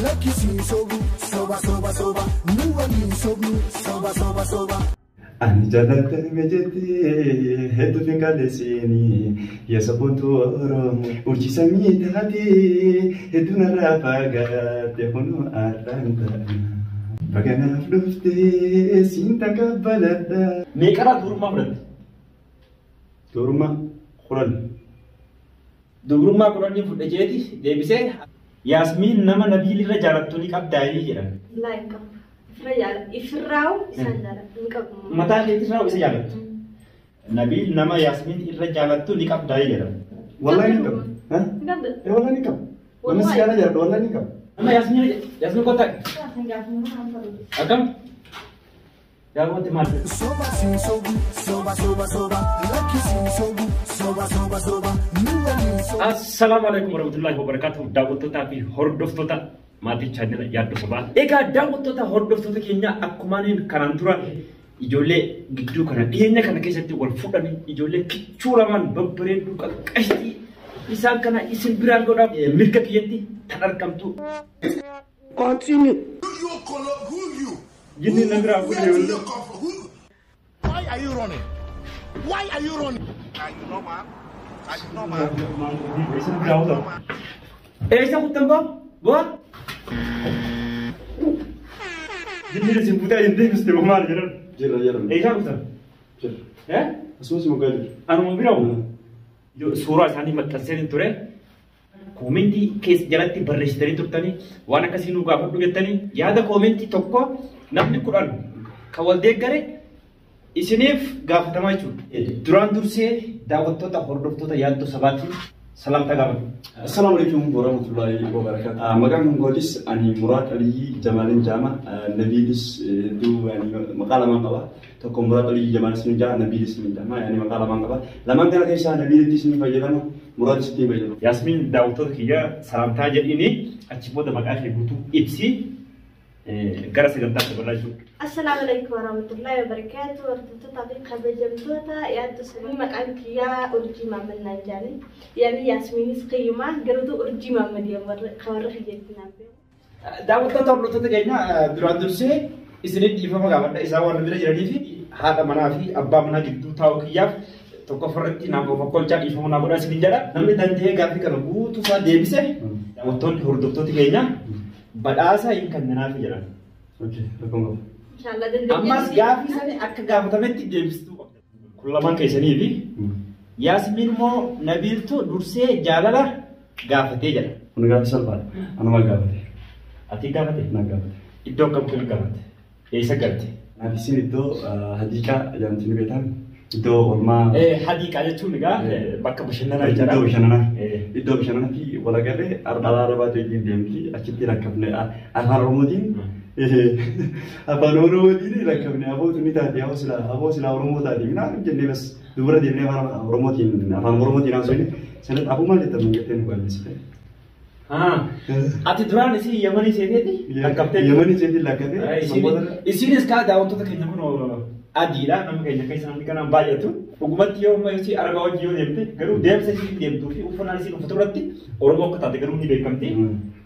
Lakkisiin sobu, soba soba soba, nu waliin sobnu, soba soba soba. Ani jaallatame jettee hedduu finqaalessini yaa sabboontuu Oromoo urjii samii taatee hedduu narraa fagaatte kunoo har'aan ta'ana. Baga naaf dhuftee siin takabbaladha. Meeqarraa dubrummaa fudhatte? Dubrummaa 10. Dubrummaa 10 fudhe jeeti deebisee Yaasmiin nama Nabiil irra jaalattu ni qabdaayii jedhan. Laa hin qabu. Ifirra jaalladha. Ifirraa'u isaan jaalladha. Hin qabu. Mataa keetirraa isa jaalattu. Nabiil nama Yaasmiin irra jaalattu ni qabdaayii jedhan. Wallahi ni qabu. Hin qabdu. Wallahi ni qabu. Nama si jaalladha wallahi ni qabu. Nama Yaasmiin Yaasmiin kottaa. Akkam? Daawwatti maal? Soba siin sobu, soba soba soba, lakkisiin sobu, soba soba soba, nu waliin sobu. Assalaamu alaikum warahmatullahi wabarakatuh. Daawwattootaa fi hordoftoota maatii chaanela Yaaddoo Sabaa. Egaa daawwattoota hordoftoota keenya akkumaaniin kanaan dura ijoollee gidduu kana dhiyeenya kana keessatti wal fuudhanii ijoollee kichuu lamaan babbareedduu qaqqashtii isaan kana isin biraan godhaaf mirga kiyyatti tan argamtu. Continue. Jinni na biraa fuudhee wal Why are you running? Why are you running? Are you normal? Are you normal? Isin biraa fuudhaa. Eessa kuttan baa? Bu'aa? Jinni isin fuutee hin deebiste maal jedhan? Jirra jirra. Eessa kuttan? Jirra. Eh? Asumas moggaa jirra. Anuma bira suuraa isaanii maxxansanii ture. Koomentii keessa jalatti barreessitanii turtanii waan akkasii nu gaafadhu jettanii yaada koomentii tokko namni 10 kan wal deeggare isiniif gaafatamaa jechuudha. Duraan dursee daawwattoota hordoftoota Yaaddoo Sabaatiin salaamtaa gaafadhu. Assalaamu alaikum warahmatullahi wabarakatuh. Maqaan kun gootis ani Muraad Aliyyi Jamaalin Jaama. Nabiilis hedduu maqaa lamaan qaba. Tokko Muraad Aliyyi Jamaalis ni jaama, Nabiilis ni jaama. Yani maqaa lamaan qaba. Lamaan kana keessaa Nabiilittis ni fayyadama, Muraadis ni fayyadama. Yaasmiin daawwattoota kiyya salaamtaa jedhini achi booda maqaa ishee guutuu ibsi gara sagantaa dabalaa jechuudha. Assalaamu alaikum warahmatullahi wabarakatuh. Hordoftoota fi kabajamtoota Yaaddoo Sabaa. Maqaan kiyyaa Urjii Maammed naan jedhani. Yaani Yaasmiinis kiyyumaa garuutu Urjii Maammed warra kiyyeetti naan beeku. Daawwattoota hordoftoota keenya duraan dursee isinitti dhiifama gaafadha isaan waan bira jiranii fi haadha manaa fi abbaa manaa gidduu taa'u kiyyaaf tokkoffarratti naaf of okkolchaa dhiifama naa godhaa isiniin jedha. Namni danda'ee gaaffii kana guutuu isaa deebise daawwattoonni hordoftoota keenya badhaasa hin kenninaaf jedhan. Okay, rakkoon qabu. Inshallah dandeenye. Ammas gaaffii sani akka gaafatametti deebistuu qabda. Kun lamaan keessanii fi Yaasmiin immoo Nabiiltu dursee jaalala gaafatee jedha. Kun gaaffii salphaadha. Anuma gaafate. Ati gaafate? Na gaafate. Iddoo akkam kami gaafate? Eessa galte? Naaf isin iddoo hadiiqaa jedhamti ni beektan. Iddoo oolmaa. Hadiiqaa jechuun egaa bakka bashannanaa jechuudha. Iddoo bashannanaa. Iddoo bashannanaatti wal agarree ardhalaa arabaa ta'e deemti achitti rakkafne afaan Oromootiin. Afaan Oromootiin rakkafne abootu ni taate aboo silaa Oromoo taate minaan jennee bas dubara deemnee afaan Oromootiin afaan Oromootiin haasofne sanatti aboo maal jettan nun jettee nu qalleessite. Ati duraan isin Yamanii seeneeti lakkaftee? Yamanii seeneeti lakkaftee. Isinis kaa daawwattoota keenya kun adiidha nama keenya keessa namni kanaan baay'atu. Dhugumatti yoo amma isii arabaa wajjin yoo deemte garuu deemsa isiin deemtuu fi uffannaan isiin uffatu irratti Oromoo akka taate garuu ni beekamti.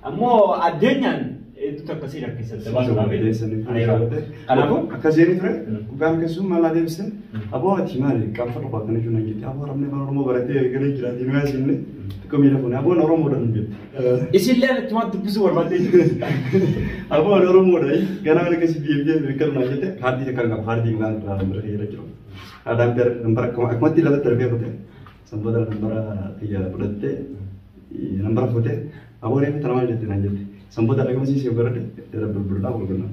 Ammoo addeenyaan hedduu akkasii rakkisan baasuudhaaf. Kanaafuu akkasii ture dhugaan keessumaa maal adeemsise aboo ati maali qaanfa tokko akkana jechuun hin jette aboo arabni afaan Oromoo baratee galee jiraate nu yaasinne xiqqoo miila fuune aboon Oromoodha nu jette. Isillee ittuma dubbisuu barbaaddee jirti. Aboon Oromoodha ganaa akkasii biyya biyya beekamnaa jette kaardii kan qabu kaardii maal irraa nambara kiyya jiru. Aadaan bira nambara akkumatti lafatti darbee fute sanboota nambara kiyya fudhattee nambara fute aboo reefu tana maal jette naan jette. Sanboota dhagamsiisee godhadhe jala bulbulaa bulbulaa.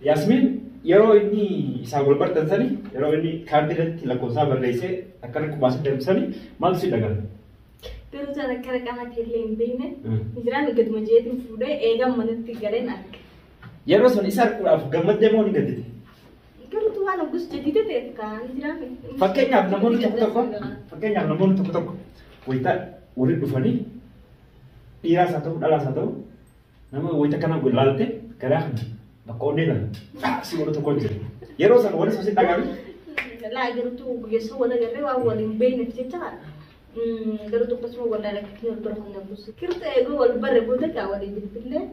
Yaasmiin yeroo inni isaan wal bartan sani yeroo inni kaardii irratti lakkoofsaa barreessee akkana qubaasii darbisanii maaltu si dhagahame? Garuu sana akkana qaama keellee hin beekne jiraan gaduma jeetiin fuudhee eegan manatti galeen arge. Yeroo sun isa arguudhaaf gammaddee moo ni gaddite? Garuu waan hoggus jadiida ta'eef kaan jiraan. Fakkeenyaaf namoonni tokko tokko fakkeenyaaf namoonni tokko tokko wayita walitti dhufanii dhiiraas haa ta'u dhalaas haa ta'u nama wayita kana ilaalte garaa kana bakka onnee kana si godhu tokko jira. Yeroo sana wali sosi dhagahame. Laa garuutu guyyaa wal agarree waan waliin beekneef jecha garuutu akkasuma wal alakkifnee wal bira kan gabbuusu. Kirta eeguu wal barre booda gaa waliin bilbilee.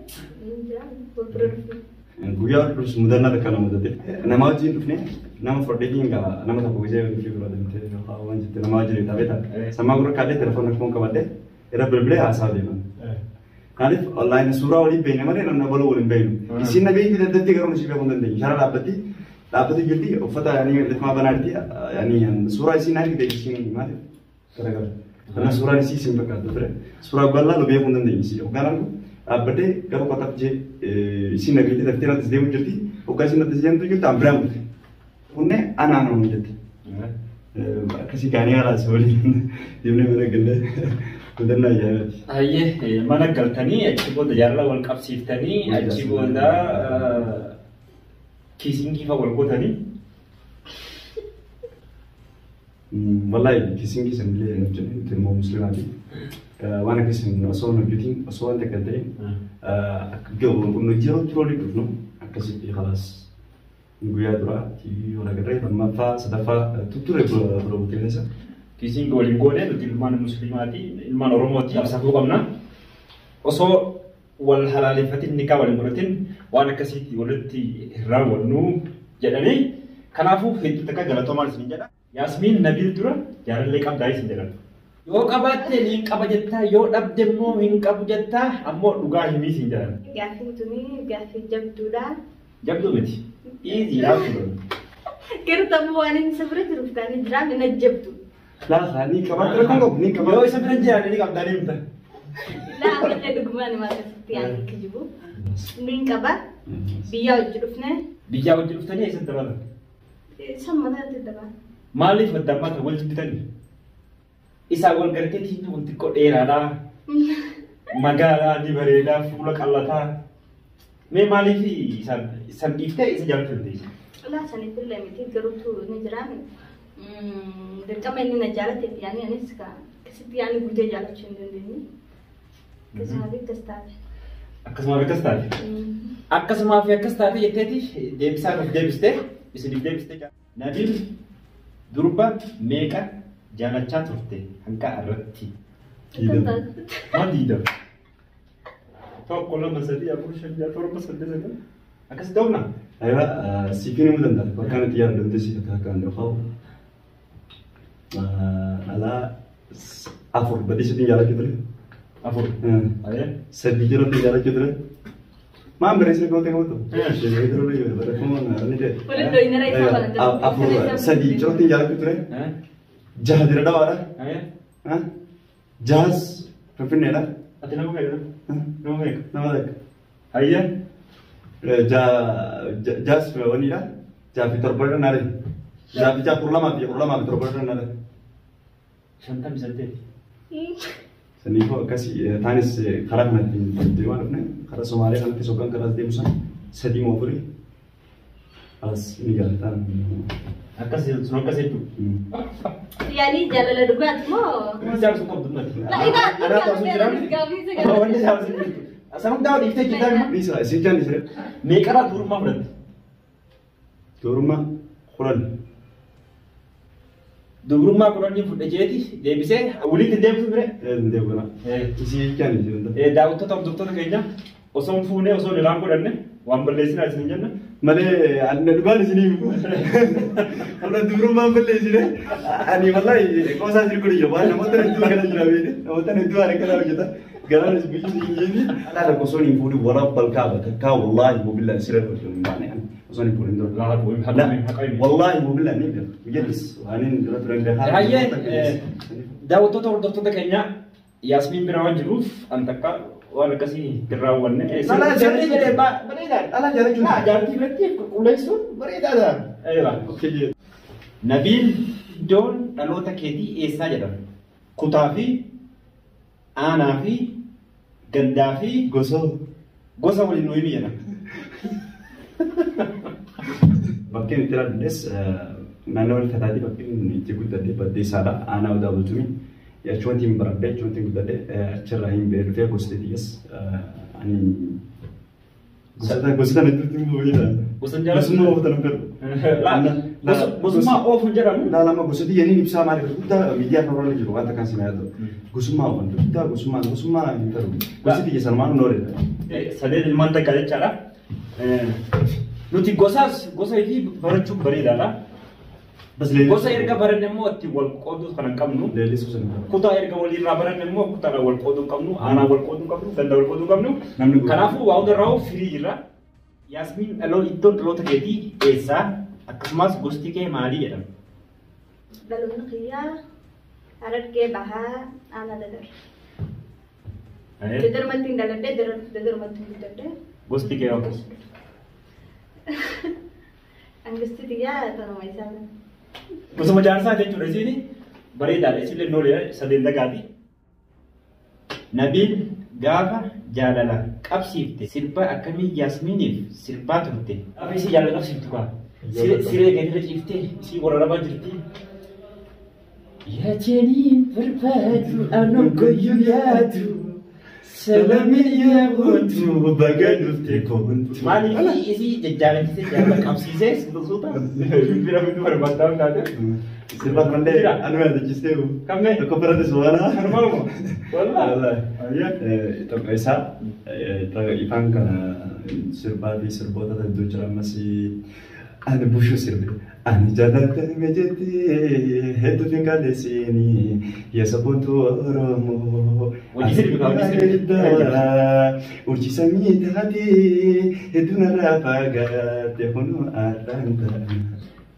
Wal bira dhufne. Guyyaa dhufus mudannaa takka nama mudate. Nama wajjin dhufne, nama fudhateetiin gaa nama tokko gisee fi bira deemtee yookaan waan jette nama wajjin taphee ta'a. Sammaa gurra kaadhee telefoona akkuma qabadhee irra bilbilee haasaa deeman. Kanaaf online suuraa waliin beekne malee namni baluu waliin beeknu. Isiin na beekti dandeettii, garuu ishee beekuu hin dandeenyu. Shara dhaabbatti dhaabbatti jirti, uffata yaanii lafmaa banaatti, yaanii suuraa isiin argite isiin maaliif garagara. Kanaaf suuraan isii isin fakkaatu ture. Suuraa bal'aa nu beekuu hin dandeenyu isii. Hoggaan argu dhaabbadhee gara qotaaf jee isiin na beekti, daftee natti deemu jirti. Hoggaa isiin natti deemtu jirti an biraan dhufte. Kunne anaa nama jette. Akkasii kaanii haalaas waliin deemnee mana gallee, mudannaa ajaa'ibaati. Hayyee, mana galtanii achi booda jaalala wal qabsiiftanii, achi booda kissing fa wal gootanii. Wallahi kissing san illee hin hojjenne, nuti immoo musliimaati. Waan akkasii osoo hin hojjetin, osoo waan takka ta'e akka yeroo turoo dhufnu akkasitti khalaas guyyaa duraa TV wal agarree, lammaffaa, sadaffaa tutture bira butee keessa. Kissing waliin goone. Nuti ilmaan musliimaati, ilmaan Oromooti, safuu qabna. Osoo wal halaaleffatin, nikaa waliin godhatin waan akkasiitti walitti hin raawwannu jedhanii, kanaafuu hedduu takka galatoomaan isin jedha. Yaasmiin, Nabiil dura jaalallee qabdaa isin jedhan. Yoo qabaatte ni qaba jettaa, yoo dhabde immoo hin qabu jettaa, ammoo dhugaa himii isin jedhan. Gaaffiin tuni gaaffii jabduudha. Jabduu miti. Easy dhaabdu. Garuu ammoo waan inni isa bira jiruuf taanii jiraan hin ajjabdu. Laafa ni qabaatti rakkoon qabu ni Yoo qabaatti. isa bira jiran ni qabdaa ni himta. Laa, ammallee dhugumaan himaa, akkasitti yaani kijibu. Niin qaba. Biyyaa hojii dhufne. Biyyaa wajjin dhuftanii eessatti dabalan? San mataatti dabala. Maaliif adda wal jibbitanii? Isaa wal garteetiin kun xiqqoo dheeraadha. Magaalaa ni bareedaa, fuula qallataa. Mee maaliif isaan dhiiftee isa jaalachuu dandeesse? Laa, saniif illee miti, garuutu ni jiraan. Dirqama inni na jaalateef yaani anis akkasitti yaani guutee jaalachuu hin dandeenye. Akkasumaa fi akkas taate. Akkasumaa fi akkas taate. Akkasumaa fi akkas taate jetteeti deebisaa nuuf deebistee, isiniif deebistee. Nabiil, durba meeqa jaalachaa turte hanga irratti? Maal 20? Tokko, lama, sadii, afur, shan, jaha, torba, saddeet, sagal. Akkas ta'u na? Aywa, siifin himuu danda'a. Bakka nuti yaadu dandeessi takka akka hin dhufaawu. Dhalaa afur badii jaalachuu ture. Afur. Sadii jirutti jaalachuu ture. Maan barreessee gootee gootu? Afur, sadii jirutti jaalachuu ture. Jaha dira dhawaadha. Jahas Finfinneedha. Ati nama meeqa? Nama meeqa? Nama takka. Hayyee. Jahas waniidha. Jaha fi torba irra naale. Jaha fi jaha 12 fi 7 irra naale. 58. Saniifuu akkasii taanis karaa kanatti deemaa dhufne, karaa Somaalee kanatti sokkaan karaa deemu sana sadii moo afurii as ni jaalataan. Akkas sun akkas jechuudha. Yaani jaalala dhugaati moo? Wanti jaalatu qabdu mati. La ida. Anaatu asuu jira. Wanti jaalatu jirtu. San hundaa dhiiftee jirtaa. Bisa isin jaalli sire. Meeqarraa dubrummaa fudhatte? Dubrummaa 10. Dubrummaa 10 fudhe jeeti deebisee walitti deebisu bire. Hin deebi'u. Isin jaalli sire. Daawwattoota, hordoftoota keenya, osoo hin fuunee, osoo hin ilaan godhanne waan balleessinaa isin jenna. Malee ani dhugaan isinii har'a dubrummaan balleessine, ani wallahi qoosaa isin godhu jira, waan namoota hedduu akkana jira beekne, namoota hedduu waan akkana hojjeta garaan is biyyi isin jeeni. Alaa tokko osoo hin fuudhin wara balkaaba takkaa, wallahi bobilla siree osoo hin baane osoo hin fuudhin dura. Wallahi bobilla ni beeku jedhis waan inni dura turan beekaa. Hayyee, daawwattoota, hordoftoota keenya, Yaasmiin bira waan jiruuf an takka waan akkasii hin raawwanne. Dhalaa Sirrii jedhee bareedaadha. Dhalaa jaalachuun. Jaartii biratti qulqulleessuun bareedaadha. Nabiil, iddoon dhaloota keetii eessaa jedhama? Kutaa fi aanaa fi gandaa fi Gosa. Gosa waliin nu himi jedha. Bakkeen itti dhaladhes naannoo Ilfataatii, bakkeen itti guddadhe Baddeessaadha. Aanaa Odaa Bultumii. Achumatti hin baradhe, achumatti hin guddadhe, achirraa hin ba'ee dhufee gosti tiyyas ani Gosa hedduutti immoo beektaa. Gosa jaalatu. Gosummaa ooftan hin fedhu. Gosummaa oofuun jedhamu. Laalama gosooti yaniin ibsaa maaliif guddaa miidiyaa kanarra jiru wanta kan sinaa yaadu. Gosummaa oofan guddaa gosummaa hin fedhu. Gosi biyya sanumaan nooredha. Sadeen ilmaan takka jechaadha. Nuti gosaas gosa ifii barachuun bareedaadha. Gosa erga baranne immoo itti wal qooduu kan hin qabnu. Leellisuu sana hin Kutaa erga walirraa baranne immoo kutaadhaan wal qooduu hin qabnu. Aanaa wal qooduu hin qabnu. Ganda wal qooduu hin qabnu. Namni gurgura. Kanaafuu waa hundarraa firii jirra. Yaasmiin iddoon dhaloota keetii eessaa akkasumas gosti kee maalii jedhama? Dhaloonni kiyyaa Harargee Bahaa aanaa Dadar. Dadarmatti hin dhaladhee dadarmatti hin guddadhee. Gosti kee hoo? Angisti xiyyaa tanuma isaa. Gosuma jaarsaa jechuudha isiin bareedaadha isillee noolee sadeen dagaati. Nabiil gaafa jaalala qabsiifte sirba akkamii Yaasmiiniif sirbaa turte? Gaafa isii jaalala qabsiiftu kaa siree gadi ciiftee isii wararabaa jirti. Yaachanii barbaadu anogoyyuu yaadu salamiyyaa guutuu baga dhufte koontu. Maaliif isii jajjaalachisee jaalala qabsiisee suuta suuta bira bituu barbaadaa taate. Sirba kanallee anuma yaadachiistee. Kamne? Tokko biratti suura. Kanuma wallaahi. Tokko isaa ifaan kana sirbaa fi sirboota hedduu jira ammas ani bushuu sirbe. Ani jaallatame jettee hedduu fi qalleessiini yaa sabboontu Oromoo. Hojii sirbi kaa, hojii sirbi. Urjii samii taatee hedduu narraa fagaatte kunoo arraan ta'a.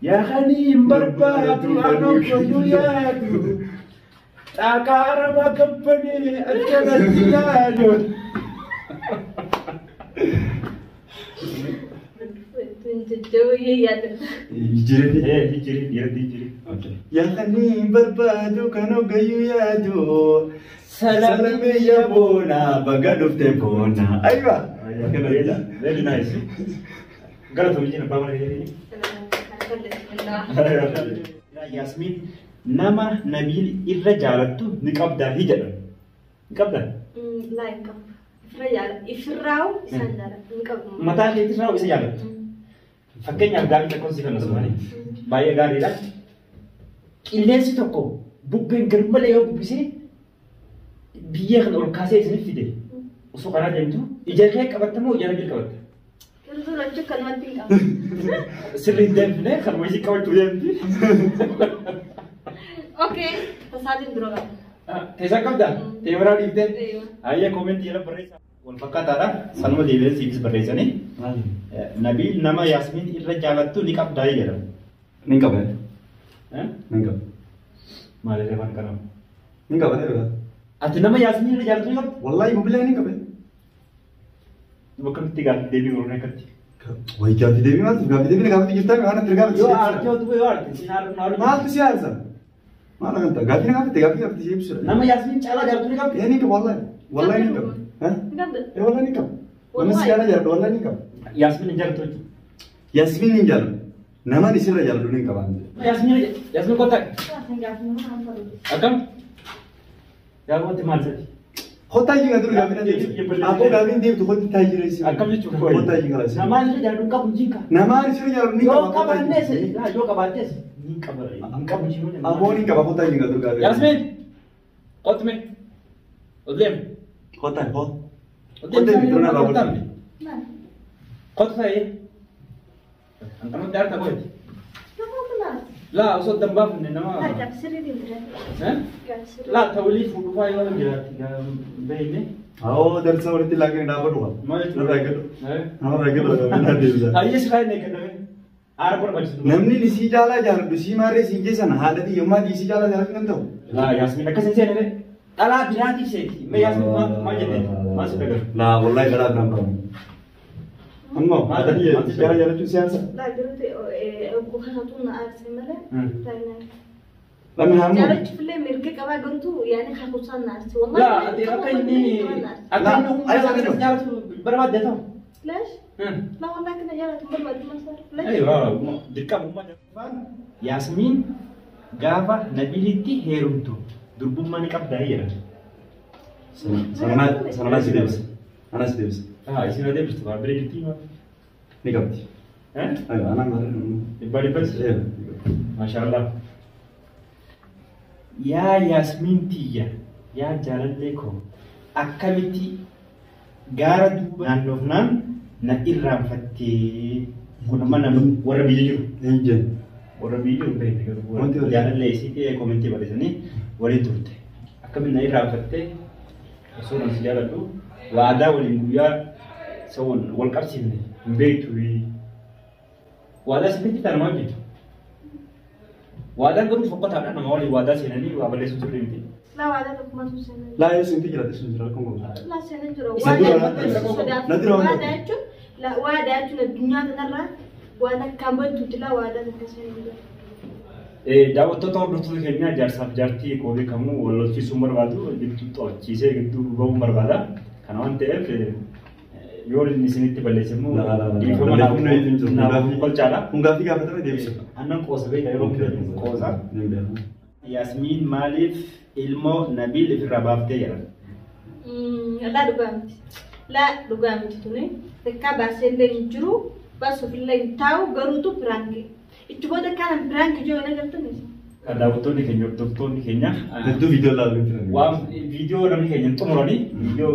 Yaa haniin barbaadu anogoyyuu yaadu xaaqaa arabaa kabbanee akkanatti yaadu. Jajjabayyee yaadadha. Jijjiirri. Jijjiirri dhiiratti jijjiirri. Yaadanii barbaadu kan ogayyuu yaadu. Salamiyya boona baga dhufte boona. Aywa. Very nice. Galatoomii jina abbaa mana keetii. Yaasmiin nama Nabiil irra jaalattu ni qabdaa hi jedhama. Ni qabdaa? Laa hin qabu. Ifirra jaalladha. Ifirraa'u isaan jaalladha. Hin qabu. Mataa keetirraa isa jaalattu. Fakkeenyaaf gaarii tokkoon si kenna sumaanii. Baay'ee gaariidha. Qilleensi tokko bubbeen garmalee yoo bubbisee biyya kana ol kaasee isiniif fide osoo karaa deemtu ija kee qabatta moo ija Nabiil qabatta? Kirtuu lachuu kanumatti hin qabu. Sirri hin deemne kanuma isii qabachuu deemti. Okay. Tasaatiin dura qaba. Teessaa qabdaa? Teebiraa dhiiftee? Eeywa. Ayya koomentii jala barreessaa. Wal fakkaataadha. Sanuma deebi'ee siifis barreessanii. Nabiil nama Yaasmiin irra jaalattu ni qabdaa jedhama. Ni qaba. Ni qaba. Maalirra waan qaramu? Ni qaba. Ati nama Yaasmiin irra jaalattu ni qabda? Wallahi bubilee ni qaba. Akkamitti gaaffii deebii godhuun akkatti? Wayi gaaffii deebii maaltu gaaffii deebii gaaffii jirtaa waan ati gaaffii. Yoo aarte yoo tuwe yoo aarte siin aaru aaru. Maaltu si aarsa? Maal akanta gaaffii na gaafatte gaaffii gaaffii si ibsudha. Nama Yaasmiin caalaa jaalatu ni qabda? Ee ni qaba wallahi. Wallahi ni qaba. Hin qabdu. Ee wallahi ni qaba. Nama si caalaa jaalatu wallahi ni qaba. Yaasmiin hin jaalatu jechuudha. Yaasmiin hin jaalatu. Nama isirra jaalatu ni qaba. Yaasmiin Yaasmiin kottaa. Kan gaaffii nama hanfalu. Akkam? Yaa wanti maal sadi? Kottaa jiru dur gaaffii na deebisa. Abboo gaaffiin deebtu kottaa jira isin. Akkam jechuudha? Kottaa jira isin. Nama irra jaalatu hin qabu jinka. Nama isirra jaalatu ni Yoo qaba. qabaannes yoo qabaannes ni qaba hin qabu jiru. Abboo ni qaba kottaa jira dur gaaffii. Yaasmiin qotme odeem Kottaa kottaa. odeem Kottaa dura qotame Maal? qotme ankamatti aarta qoyati Nama kana. laa osoo dambaafne nama Laa gaaffii sirriitiin jira. Gaaffii sirrii. laa ta'ulii fuudhufaa yoo jiraatti beekne Awoo darsa walitti laaqanii dhaabbatu qaba. Maal jechuudha? Narraa eeggadhu. Namarraa eeggadhu gaaffiin deebisa. Hayyee sirraa hin eeggatame aara barbaachisu. Namni isii caalaa jaalladhu isii maarree isii jeessan haadha xiyyummaa isii caalaa jaalladhu kan ta'u. Laa Yaasmiin akkas hin seenee dhalaa biraatiif seeti. Mee Yaasmiin maal jette? Maal si dhagahu? Laa wallahi dhalaa biraan qabu. Ammoo haadha xiyya isii caalaa jaallachuun siyaasa. Laa jirutti kakatuun na aarse malee. Laa hin aarse. Lammi haamuu. Jaalachuufillee mirga qabaa gartuu yaani kakuusaan na aarse. Laa ati akka inni akka inni humna isaa keessatti jaalatu barbaadde ta'u. Leesh? Laa wallahi kana jaalatu hin barbaadu masaara. Leesh? Aywa dirqama. Yaasmiin gaafa Nabiilitti heerumtu durbummaa ni qabdaa jedha. Sana si deebisa. Ana si deebisa. Isin adeemsistu kan bira jirti maa? Ni qabdi. Anaan malee. Dhibbaa dhibbatti? Maashaallah. Yaa Yaasmiin tiyya, yaa jaalallee koo, akkamitti gaara duuba naannoofnaan na irraanfattee? Kun amma nama warra biyya jiru. Hin jeen. Warra biyya jiru beekte garuu jaalallee isii ta'ee koomentii barreessanii waliin turte. Akkamitti na irraanfattee osoo nan si jaaladhu waadaa waliin guyyaa isa wal qabsiifne hin beektu. Waadaa sitti nama hojjetu. Waadaan garuu fokkataadha nama waliin waadaa seenanii waa balleessuu turre miti. Laa waadaa tokkummaatu seenaa. Laa yoo isin jiraate sun jira akkuma gosa. Laa seenaa jira. Waadaa jechuun waadaa jechuun addunyaa kanarraa waan akkaan badduuti laa waadaa takka seenaa jira. Daawwattoota hordoftoota keenyaa jaarsaaf jaartii koo beekamu wal lolchiisuun barbaadu gidduu xo'achiisee gidduu ba'uun barbaada. Kana waan ta'eef yoo inni isinitti balleesse immoo dhiifama naaf qolchaadha. Kun gaaffii gaafatame deebisa. Annan qoosa beekta yeroo hunda qoosa. Yaasmiin maaliif ilmoo Nabiil ofirraa baaftee jedha? Laa dhugaa miti. Laa dhugaa miti tuni. Takkaa baasee illee hin jiru baasuuf illee hin taa'u garuutu piraankii. Itti booda kanan piraankii jiru hin agartani. Daawwattoonni keenya hordoftoonni keenya. Hedduu viidiyoo ilaaluu jiran. Waan viidiyoo namni keenya hin xumuranii viidiyoo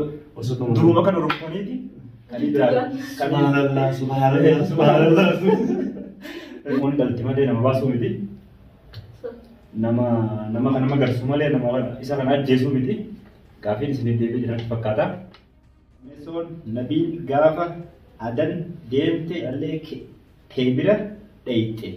duruma kan hordofaniiti. Subhanallah subhanallah subhanallah. Kun dhalti malee nama baasuu miti. Nama nama kan nama garsu malee nama isa kana ajjeesuu miti. Gaaffiin isiniif deebi'ee jiran fakkaata. Meesoon Nabiil gaafa adan deemte jaalallee kee bira dhayxe.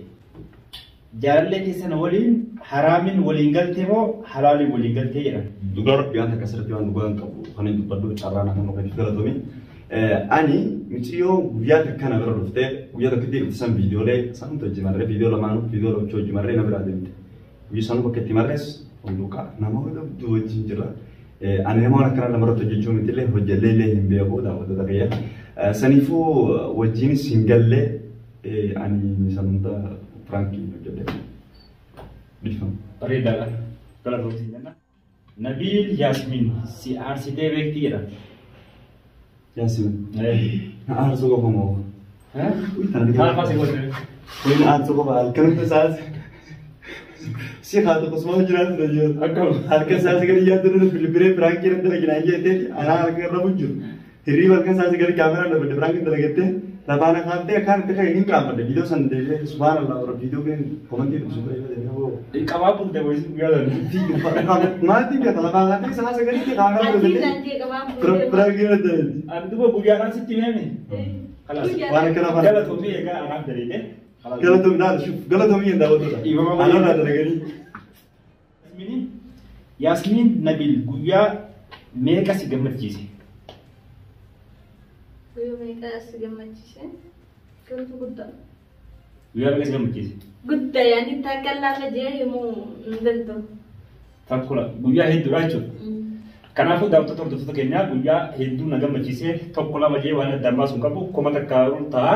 Jaalallee keessan waliin haraamin waliin galtee moo halaaliin waliin galtee jedhan? Dhugaa rabbi waan takka asirratti waan dhugaa hin qabu kan hin dubbadhu carraa nama nu kennu galatoomi. Ani mucayyoo guyyaa takka na bira dhuftee guyyaa tokkotti dhufte san viidiyoolee san hojii marree viidiyoo lamaanuu viidiyoo lachuu hojii marree na biraa deemte. Guyyaa san bakka itti marrees hunduuqa nama hedduu wajjin jira. Ani nama waan akkana namarratti hojjechuu miti illee hojjellee illee hin beeku daawwattoota kiyya. Saniifuu wajjinis hin galle ani san hunda piraankii hojjedhe. Dhiifama. Bareedaadha. Galatoomsi jenna. Nabiil Yaasmiin si aarsitee beekti jedha. Yaasmiin. Na aarsuu qofa moo? Maal fa'aa si godhe? Kun aarsuu qofa halkan hunda isaas. Si haa tokko suma jiraatu na jiru. Akkam. Halkan isaas gadi yaaddu bilbilee piraankii irratti dalaginaa jettee anaa halkan irra jiru. Hirriiba halkan isaas gadi kaameraan darbadde piraankii dalagattee lafaan akaaftee akkaan itti ka'e hin qaanfadde viidiyoo san deebi'ee subhaanallah warra viidiyoo keen komantii dhibsu bira yoo deebi'ee hoo. Qabaa bulte wayii guyyaa sana. Maatii beekta lafaan akaaftee isaas gadi kaameraan darbadde piraankii irratti dalagatti. Ani duuba guyyaadhaan sitti himame. Waan akkana afaan. Galatoomii egaa anaaf daleedhe. Galatoomii naaf shuf galatoomii hin daawwattoota. Anarraa dalaganii. Yaasmiin Nabiil guyyaa meeqa si gammachiise? Guyyaa meeqa si gammachiise? Gamtu guddaa. Guyyaa meeqa si gammachiise? Guddaa yaani takka lama jee himuu hin danda'u. Takkula guyyaa hedduudha jechuudha. Kanaafuu daawwattoota hordoftoota keenyaa guyyaa hedduu na gammachiise tokko lama jee waan addaan baasuun qabu kuma takka ta'a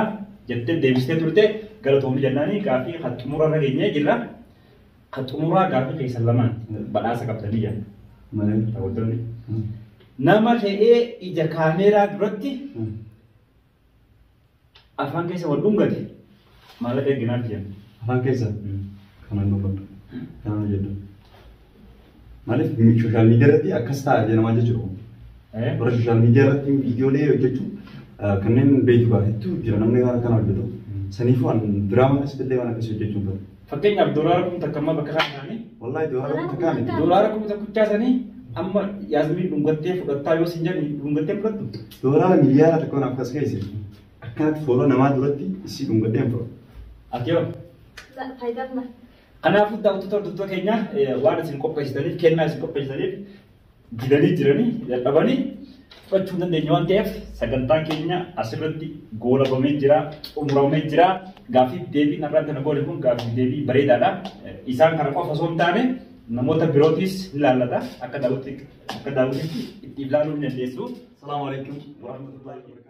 jettee deebistee turte galatoomii jennaanii gaaffii kan xumurarra geenyee jirra. Kan xumuraa gaaffii keessan lamaan badhaasa qabdanii jenna. Daawwattoonni. Nama ka'ee ija kaameeraa duratti afaan keessa wal dhungate maallaqa eeginaaf jenna. Afaan keessa kanan dubbadhu. Kanan hojjedhu. Maaliif sooshaal miidiyaa irratti akkas ta'a jedhamaa jechuudha. Warra sooshaal miidiyaa irratti viidiyoolee hojjechuu kanneen beektu hedduu jira namni kana hojjetu. Saniifuu an diraamaa keessatti illee waan akkasii hojjechuu hin fedhu. Fakkeenyaaf doolaara kuma takka amma bakka kana taa'anii. Wallaahi doolaara kuma takka miti. Doolaara kuma tokkichaa sanii amma Yaasmiin dhungattee fudhattaa yoo sin jedhu dhungattee fudhattu. Doolaara miliyaara tokko naaf kas keessa. Akkanatti fuula namaa duratti isii dhungattee hin fudhatu. Ati yoo? Faayidaan maal? Kanaafuu daawwattoota hordoftoota keenya waan isin qopheessitaniif kennaa isin qopheessitaniif didanii jiranii dadhabanii fudhachuu hin dandeenye waan ta'eef sagantaan keenya asirratti goolabamee jira xumuramee jira gaaffiif deebiin har'aan kana goone kun gaaffiif deebii bareedaadha. Isaan kana qofa osoo hin taane namoota birootis ni ilaallata akka daawwititti itti ilaaluu ni dandeessu. Salaamu alaikum warahmatullahi wabarakatuh.